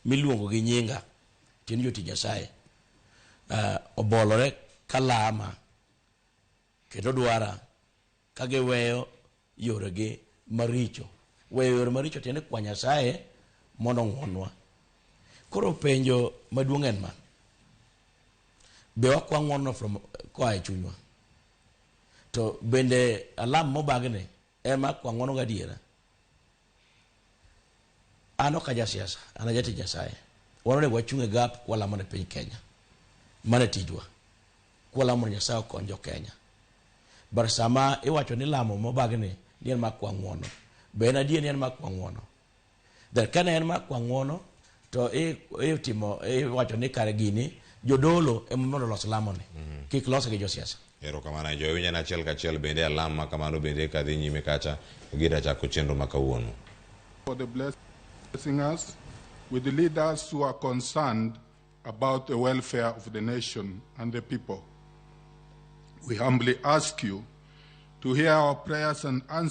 Miluongo gi nyinga, tiende jotich Nyasaye, obolore kalama kendo dwara ka giweyo yoregi maricho. Weyo yore maricho tiende kwa Nyasaye mondo ong'wonnwa. Koro penjo maduong' en ma. Be wakwa ng'wono from koa e chunywa? To bende alam mobagni ema kwa ng'wono gadiera? An ok aja siasa, an ajatich Nyasaye. Wan onego wachung' e gap kwalamo ne piny Kenya. Mano e tijwa. Kwalamo ni Nyasaye okony jo Kenya. But sama iwacho ni lamo mobagni ni en mar kwa ng'wono, be en adier ni en mar kwa ng'wono? Then kane en mar kwa ng'wono to itimo iwacho ni kare gini jodolo ema mondo olos lamoni. Kik lose gi josiasa. Erokamano jo winjo achiel kachiel bende alam ma kamano bende kadhi nyime kacha gida chako chenro ma kawuono. For the blessing us with the leaders who are concerned about the welfare of the nation and the people. We humbly ask you to hear our prayers and answer